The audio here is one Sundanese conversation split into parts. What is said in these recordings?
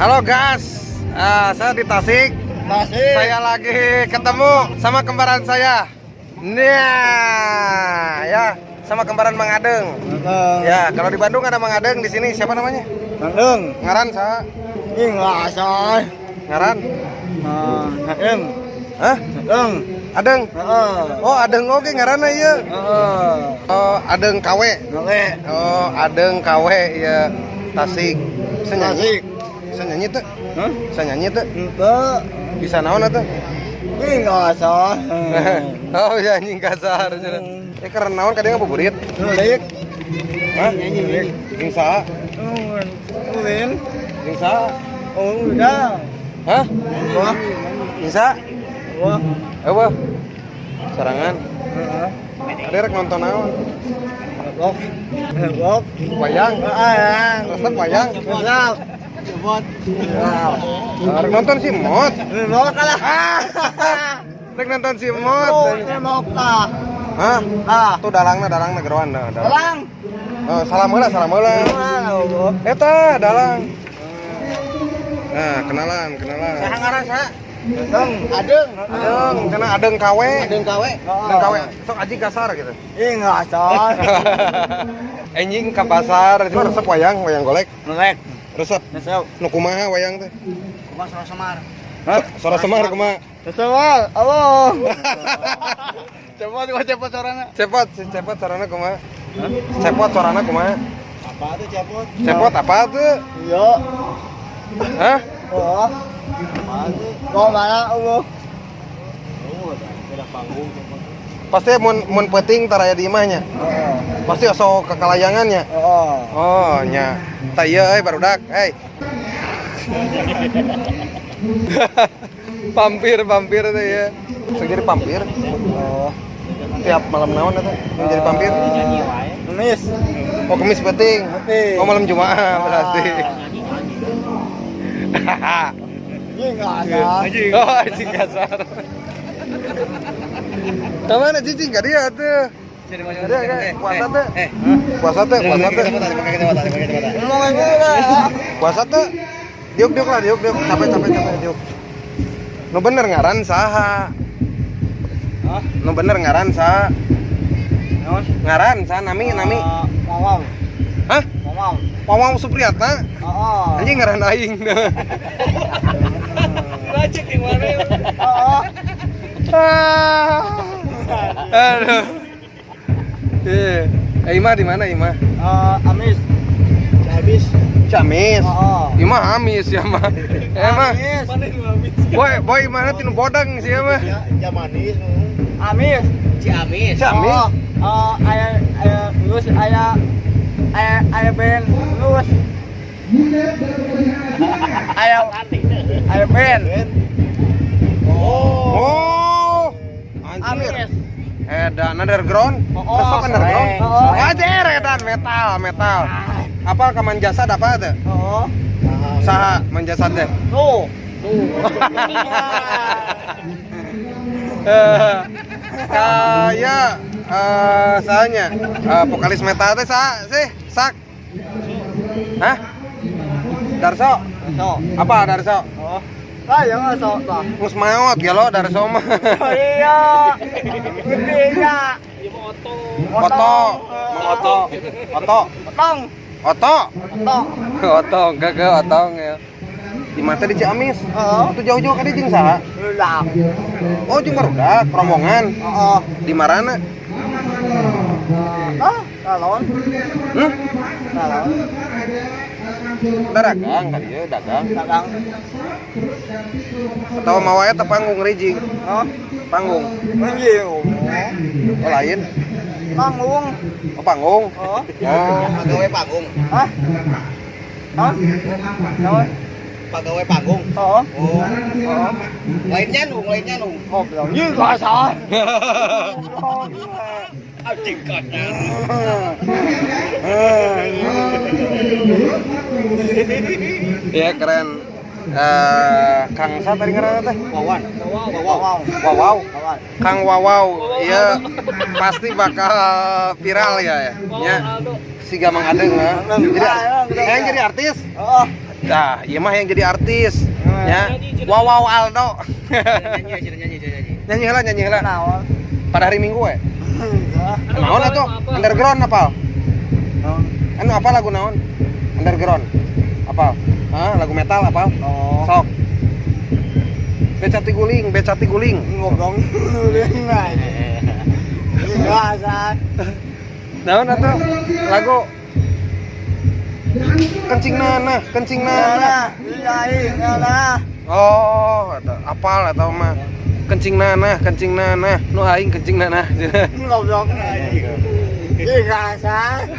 Halo guys, saya di Tasik. Tasik. Saya lagi ketemu sama kembaran saya. Nah, ya, sama kembaran Mang Adeng. Ya, kalau di Bandung ada Mang Adeng, di sini siapa namanya? Bandung. Ngaran sa? Ih, nggak. Ngaran? Adeng. Hah? Adeng. Adeng. Heeh. Oh, Adeng oke ngaranna ieu. Heeh. Oh, Adeng KW. Oke. Oh, Adeng KW ya, Tasik. Bisa nyanyi? Tasik. Bisa nyanyi tuh? Hah? Bisa nyanyi tuh? Ente. Bisa naon atuh? Ih, nggak. Oh, ya anjing kasar. Eh, keren naon kadang ngabuburit? Nulik. Hah? Nyanyi. Jeung saha? Ulin. Jeung saha? Oh, udah. Hah? Wah. Jeung saha? Wah. Eueuh. Sorangan. Heeh. Ada rek nonton naon? Rock. Rock. Wayang. Wayang. Resep wayang. Resep. Cepot. Rek nonton si Mot. Rock lah. Rek nonton si Mot. Rock lah. Hah? Ah. Tuh dalangna, dalangna geroan dah. Dalang. Dalang. Oh, salam heula, salam heula. Eta dalang. Nah, kenalan, kenalan. Saha ngaran saha? Adeng. Adeng. Adeng, karena Adeng KW. Adeng KW. Adeng KW. Sok anjing kasar gitu. Ih, enggak asal. Anjing ke pasar, itu resep wayang, wayang golek. Melek. Resep. Resep. Nu kumaha wayang teh? Kumaha Sora Semar? Hah? Sora Semar kumaha? Semar. Allah. Cepot, gua cepot sorana. Cepot, si cepot sorana kumaha? Cepot sorana kumaha? Apa tuh cepot? Cepot apa tuh? Iya. Hah? Oh. Apa tuh? Mau mana Allah? Oh, beda panggung cepot. Pasti mun mun peuting tara aya di imahnya. Heeh. Pasti osok kekalayangannya. Heeh. Oh, nya. Tah ieu euy barudak, hey. Pampir, pampir teh ya. Sok jadi pampir. Oh. Tiap malam naon eta? Mun jadi pampir? Kemis. Oh, kemis peuting. Peuting. Oh, malam Jumat berarti. Ih, enggak asal. Oh, anjing kasar. Kamana cicing ka dia tuh? Dia kan puasa teh. Puasa teh, puasa teh. Ngomong aja. Puasa teh. Diuk diuk lah, diuk diuk. Capek capek capek diuk. Nu bener ngaran saha? Hah? Nu bener ngaran saha? Naon? Ngaran saha nami nami? Wawau. Hah? Wawau. Wawang Supriyatna? Heeh. Anjing ngaran aing. Racik di mana? Heeh. Ah. Aduh. Eh, Ima di mana Ima? Amis. Habis. Ciamis. Oh. Ima amis ya mah. Emang. Amis. Boy, boy mana tinu bodang sih mah. Ya manis. Amis. Ciamis. Ciamis. Oh, oh, aya aya lulus aya aya aya band lulus. Aya aya band. Oh. Oh. Anjir. Amis. Edan underground. Oh, oh. Resep underground. Oh. Anjir, edan metal, metal. Apal ka Manjasad apa teh? Oh. Saha Manjasad teh? Tuh. Tuh. Eh, kayak sahanya vokalis metal teh saha sih? Sak. Hah? Darso. So. Apa Darso? Oh. Ah, yang so lah. Geus maot gelo Darso mah. Oh, iya. Iya. Oto, Mang Oto. Oto. Otong. Oto. Otong. Otong, gak otong ya. Di mata di Ciamis. Heeh. Itu jauh-jauh kali jeung saha? Ludak. Oh, jeung barudak, rombongan. Heeh. Di marana? Ah, kalon. Hmm? Kalon. Dagang kali ya, dagang. Dagang. Atau mau eta panggung rijing, Oh, panggung. anjing. Oh. Oh, lain. Panggung. Oh, panggung. Oh. Oh. Pegawai panggung. Hah? Hah? Naon? Pegawai panggung. Oh. Oh. Oh. Lainnya nung, lainnya nung. Goblok. Ini kasar. Anjing kasar. Ya keren. Kang sa tadi ngaranna teh? Wawan. Wow. Wawaw. Wawan. Kang Wawaw, iya pasti bakal viral ya ya. Ya. Si Gamang Adeng ya. Jadi yang jadi artis. Oh. Nah, ieu mah yang jadi artis. Ya. Wow wow Aldo. Nyanyi, nyanyi, nyanyi, nyanyi. Nyanyi heula, nyanyi heula. Naon? Pada hari Minggu we. Enggak. Naon atuh? Underground apal? Naon? Anu apa lagu naon? Underground. Apal? Hah, lagu metal apal? Oh. Sok. Becati guling, becati guling. Ngobrol enggak san. Naon atuh? Lagu kencing nanah, kencing nanah. Iya, iya, nah. Oh, atau apal atau mah kencing nanah, kencing nanah. Nu aing kencing nanah. Ngobrol. Iya, san.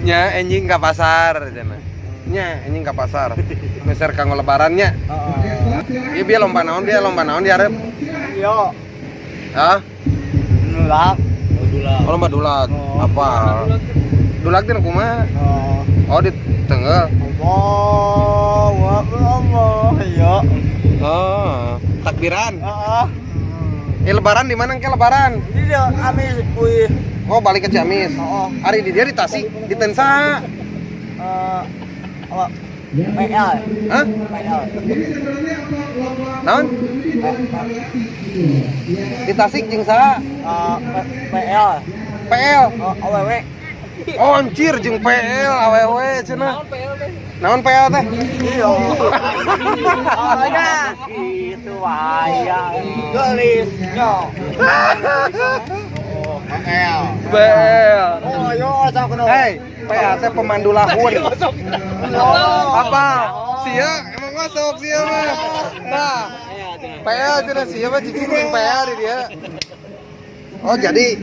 Nya anjing ka pasar cenah. Nya anjing ka pasar. Meser kanggo lebarannya. Heeh. Ieu bieu lomba naon, bieu lomba naon dihareup? Yo, Hah? nulak. Oh, lomba dulag. Oh. Apa? Dulag teh nu kumaha? Oh. Oh, di tenggel. Allah, Allah, iya. Oh, takbiran. Heeh. Eh lebaran di mana ke lebaran? Ini dia amis kuy. Oh, balik ke Ciamis. Oh. Ari di dia di Tasik, di Tensa. Eh, apa? PL. Hah? PL. Naon? Di Tasik jeung saha? Eh, PL. PL. Oh, AWW. Oh, anjir jeung PL awewe cenah. Naon PL teh? Iya. Oh, nah. Itu wayang. Gelis. Yo. PL. PL. Oh, yo sok no. Hei, PL teh pemandu lahun. Oh. Apa? Sia emang masuk sia mah. Nah, PL cenah sia mah cicing jeung PL di dia. Oh, jadi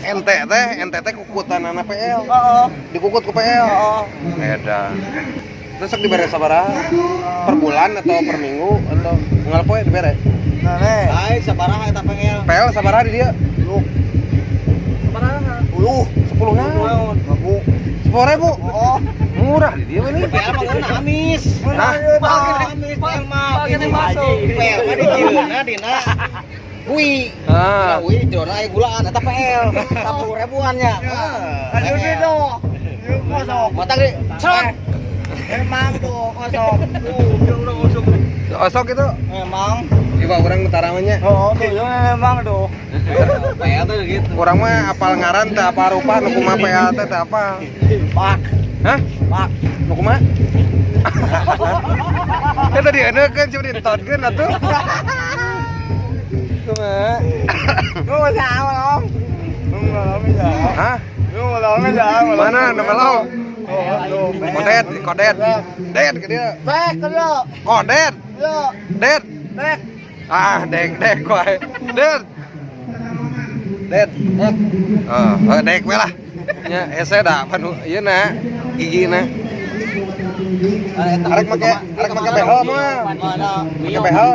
ente teh, ente teh kukutanana PL. Heeh. Dikukut ku PL. Heeh. Edan. Terus sok dibere sabaraha? Per bulan atau per minggu atau unggal poe dibere? Nah, nih. Baik, sabaraha eta PL. PL sabaraha di dia? Lu. Uluh. 10 naon? Aku. 10.000. Oh. Murah di dia mah ini. PL mah ngeunah amis. Hah? Amis PL mah. PL mah dijieunna dina hui. Ah. Dina hui dijieunna aya gulaan eta PL. 10 ribuan nya. Aduh ini dong. Yuk kosong. Mata ge cerot. Emang tuh kosong. Osok itu Emang. iba urang utara mah nya. Oh, tuh ya emang tuh. PL tuh gitu. Urang mah apal ngaran teu apal rupa nu kumaha PL teh teu apal. Pak, Hah? pak. Nu kumaha? Kan tadi euneukkeun coba ditodkeun atuh. Kumaha? Lu mau sama om? Lu mau ngomong ya? Hah? Lu mau ngomong ya? Mana nama lo? Oh, tuh. Kodet, kodet. Det ke dia. Bek, lo. Kodet, Yo, det. bek. Ah, dek dek wae. Det. Det. Dek. Oh, oh, dek we lah. Nya hese da panu ieu na gigina. Arek make behel mah. Mana? Make behel.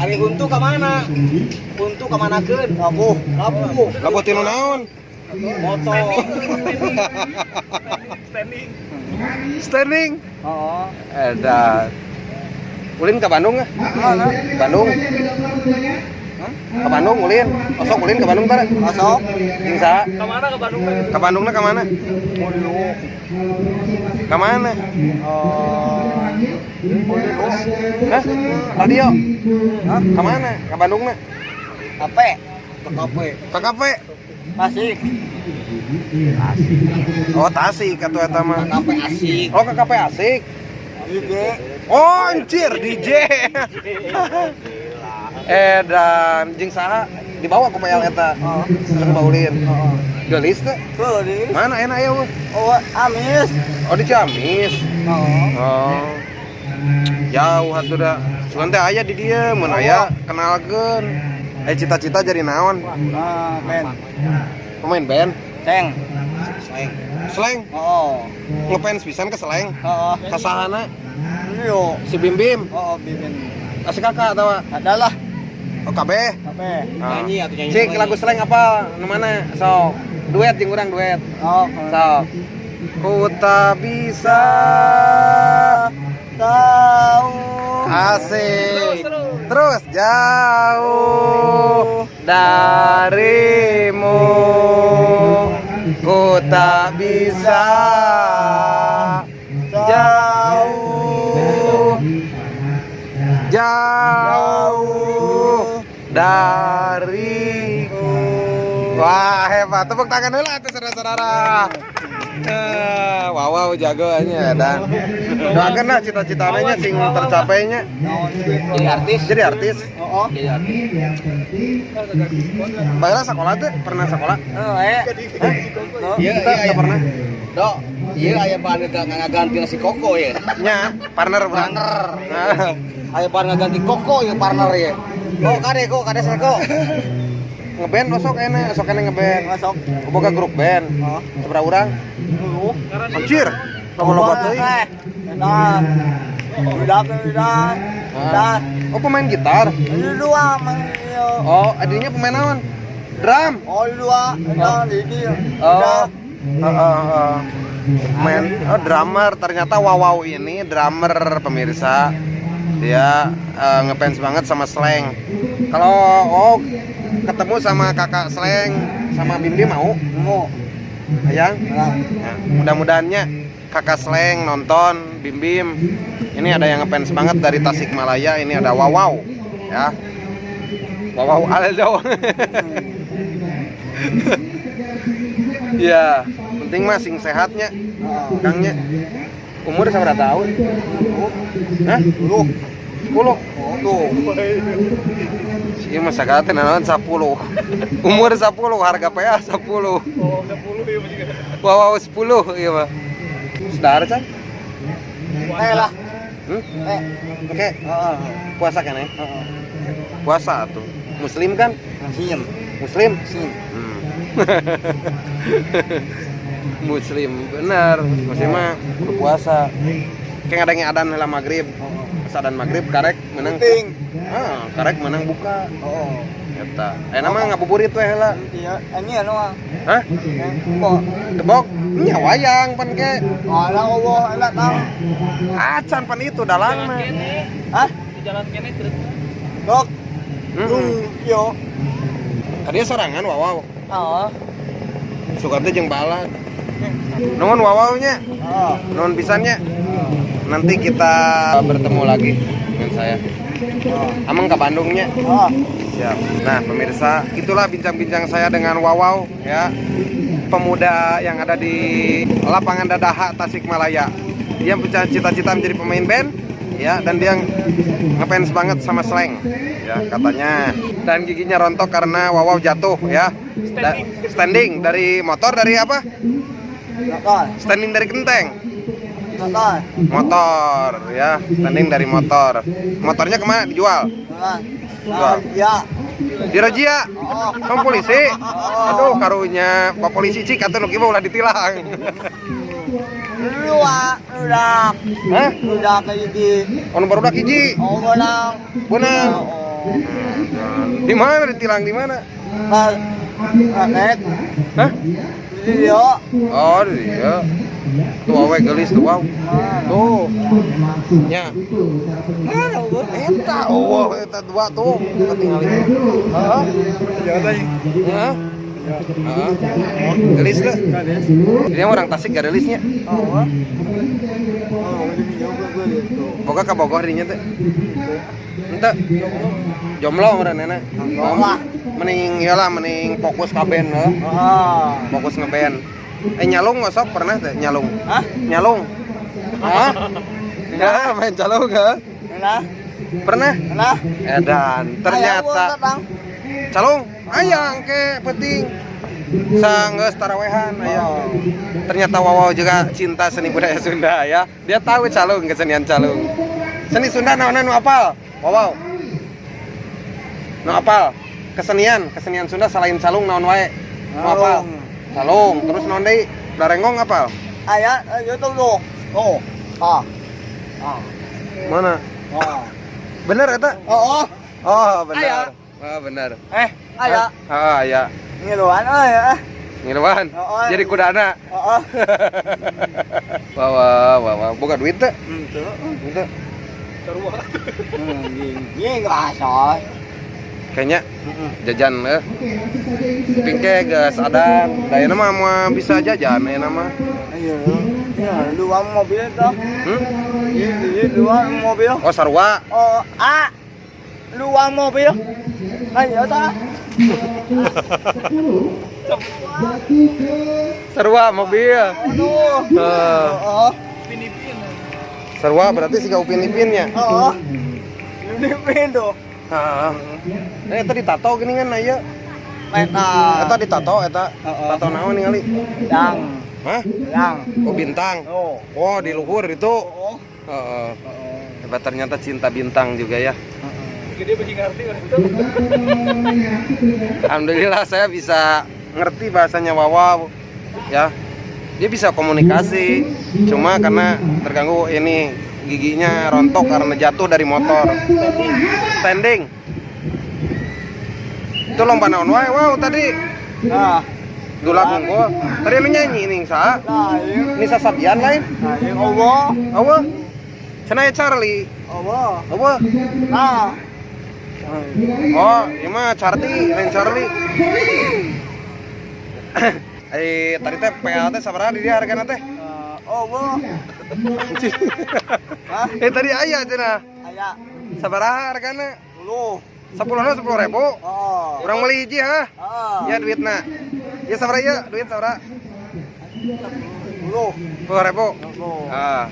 Ari huntu ka mana? Huntu ka manakeun? Labuh. Labuh. Labuh tinu naon? Moto. Standing. Oh. Edan. Ulin ke Bandung ah? Mana? Bandung. Ke Bandung ulin. Osok ulin ke Bandung tara. Masuk. Jeung saha? Ka mana ke Bandung? Ke Bandungna ka mana? Mulu. Ka mana? Oh. Mulu. Hah? Radio. Hah? Ka mana? Ka Bandungna. Kape. Ke kafe. Ka kafe. Tasik. Oh, Tasik atuh eta mah. Kafe asik. Oh, ke kafe asik. IG. Oh, anjir, DJ. Edan jeung saha dibawa ku PL eta. Oh. Terus baulin. Oh. Geulis teh. Tuh di. Mana enak ya, Bu? Oh, amis. Oh, di Ciamis. Oh. Oh. Jauh atuh da. Sugan teh aya di dieu, mun aya kenalkeun. Eh cita-cita jadi naon? Ah, ben. Pemain band. Ceng. Slang. Slang. Oh. Ngefans pisan ke Slang. Oh. Kasahana Yo. si Bim Bim. Oh, bibin. Asik kakak atawa Adalah. Oh, kabeh. Kape. Ah. Nyanyi atuh nyanyi. Cik lagu Slang apa? Nu mana? Sok. Duet jeung urang duet. Oh. Sok. Ku tak bisa Tahu. asik. Terus jauh darimu. Ku Ku tak bisa jauh jauh dari. Wah, hebat, tepuk tangan dulu tuh, saudara-saudara. Eh, wow wow, jagoannya, dan doakan lah cita-citanya sing tercapainya. Jadi artis. Jadi artis. Oh. Jadi artis. Baiklah, sekolah tuh pernah sekolah? Oh, eh. Iya, iya, pernah. Dok, iya, aya bahan ngaganti si Koko ya. Nya, partner urang. Partner. Nah, Aya bahan ngaganti Koko ya, partner ya. Kok kade kok kade saya kok. Ngeband osok ene, osok ene ngeband. Masuk. Boga grup band. Oh. Seberapa orang? Anjir. Loba-loba teuing. Nah. Udah, udah. Udah. Oh, pemain gitar. Ini dua mang. Oh, adiknya pemain naon? Drum. Oh, dua. Udah, ini. Oh. Udah. Heeh, heeh. Main, oh, drummer ternyata. Wawaw ini drummer, pemirsa. Dia ngefans banget sama Slank. Kalau, oh, ketemu sama kakak Slank sama Bimbi mau? Mau. Ayang? Nah. Nah, mudah-mudahannya kakak Slank nonton Bim Bim. Ini ada yang ngefans banget dari Tasikmalaya. Ini ada Wawaw ya. Wawaw Aldo. Ya, penting mah sing sehatnya, Kangnya. Umur seberapa tahun? Hah? 10. 10. Tuh. Ieu mah sagala teh nanaon 10. Umur 10, harga PA 10. Oh, 10 ya juga. Wow, 10 ieu mah. Saudara can? Eh lah. Hmm? Eh. Oke, Heeh. puasa kan ya? Heeh. Puasa tuh. Muslim kan? Sim. Muslim? Sim. Muslim bener. Muslim mah kudu puasa. Kayak ada yang adan heula maghrib. Pas adan maghrib karek menang. Penting. Ah, karek menang buka. Oh. Eta. Ayeuna mah ngabuburit we heula. Iya, ini anu ah. Hah? Kok. Tebok? Nya wayang pan ke. Alah Allah, enak tang. Acan pan itu dalang mah. Hah? Di jalan kene terus. Dok. Heeh. Yo. Tadi sorangan Wawaw. Oh. Suka teh jeung balad. Nuhun Wawawnya. Oh. Nuhun pisannya. Nanti kita bertemu lagi dengan saya. Ameng ke Bandungnya. Oh. Siap. Nah, pemirsa, itulah bincang-bincang saya dengan Wawaw ya. Pemuda yang ada di lapangan Dadaha Tasikmalaya. Dia punya cita-cita menjadi pemain band ya, dan dia ngefans banget sama Slank ya katanya. Dan giginya rontok karena Wawaw jatuh ya. Standing dari motor, dari apa? Motor. Standing dari kenteng. Motor. Motor ya, standing dari motor. Motornya kemana? Dijual? Nah. Jual. Ya. Dirazia Oh. sama polisi. Aduh, karunya Pak polisi, cik atuh nu kieu mah ulah ditilang. Dua, udah. Hah? Udah kayak gini. Ono barudak hiji. Oh, menang. Beunang. Oh. Di mana ditilang, di mana? Nah, kaget. Hah? Di dia. Oh, di dia. Tuh awe geulis tuh, wow. Tuh. Nya. Eta, oh, eta dua tuh ketinggalan. Heeh. Heeh. Heeh. Geulis tuh. Ini orang Tasik gak geulisnya. Oh. Oh, ini juga gue lihat tuh. Boga ka Bogor dinya teh. Ente. Jomblo meureun nenek. Jomblo lah. Mending ieu lah, mending fokus ka band heuh. Ah. Fokus ngeband. Eh, nyalung nggak sok pernah teh nyalung? Hah? Nyalung. Hah? Ya, main calung enggak? Nah, Pernah? nah. Edan, ternyata calung ayang ke penting. Sanggeus tarawehan ayang. Ternyata Wawaw juga cinta seni budaya Sunda ya. Dia tahu calung, kesenian calung. Seni Sunda naon nu apal? Wawaw. Nu apal? Kesenian, kesenian Sunda selain calung naon wae? Nu apal? Calung, terus naon deui? Darenggong apal? Ayah, itu tuh. Oh. Ah. Ah. Mana? Oh. Bener eta? Oh, oh. Oh, bener. Aya. Oh, bener. Eh, ayah. Ah, aya. Ngiluan oh ya. Ngiluan. Oh, oh. Jadi kudana. Oh, oh. Wah, wah, wah, wah. Boga duit teh? Itu. Henteu. Ini nggak. Kayaknya jajan eh. Pingke geus ada, da mah moal bisa jajan ayeuna mah. Iya. Ya, dua mobil tuh. Hmm? Ini dua mobil. Oh, sarua. Oh, ah. Dua mobil. Ayo ta. Sarua mobil. Aduh. Eh, Oh, sarua berarti siga Upin Ipin ya. oh. Ini tuh. Heeh. Eh, eta ditato gini kan aya. Meta. Eta ditato eta. Heeh. Tato naon ningali? Yang, Hah? yang. Oh, bintang. Oh. Oh, di luhur itu. Oh. Heeh. Hebat ternyata cinta bintang juga ya. Gede bagi ngerti orang itu. Alhamdulillah saya bisa ngerti bahasanya Wawaw ya. Dia bisa komunikasi, cuma karena terganggu ini giginya rontok karena jatuh dari motor. Standing. Itu lomba naon wae wow tadi. Nah, Dula gungkul. Tadi lu nyanyi nih sa. lain. Ini sasabian lain. Lain Allah. Awa. Cenah Charlie. Allah. Awa. Nah. Oh, ini mah Charlie, lain Charlie. Eh, tadi teh PL teh sabaraha di dia hargana teh? Allah. Hah? Eh tadi aya cenah. Aya. Sabaraha hargana? 10. 10 na 10 ribu. Oh. Urang meuli hiji ha. Ah. Ya duitna. Ya sabaraha ieu duit sabaraha? 10. 10 ribu. 10. Ah.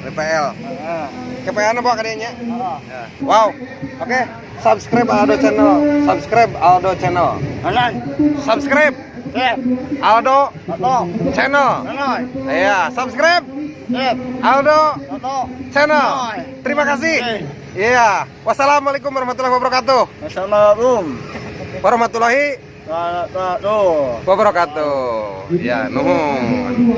Beli PL. Ah. Ke PL na bawa ka dieu nya. Ah. Ya. Wow. Oke, subscribe Aldo Channel. Subscribe Aldo Channel. Anan. Subscribe Sip. Aldo Toto. Channel. Anan. Iya, subscribe Sip. Aldo Toto. Channel. Terima kasih. Iya. Wassalamualaikum warahmatullahi wabarakatuh. Assalamualaikum. Warahmatullahi Wabarakatuh. wabarakatuh. Ya, nuhun.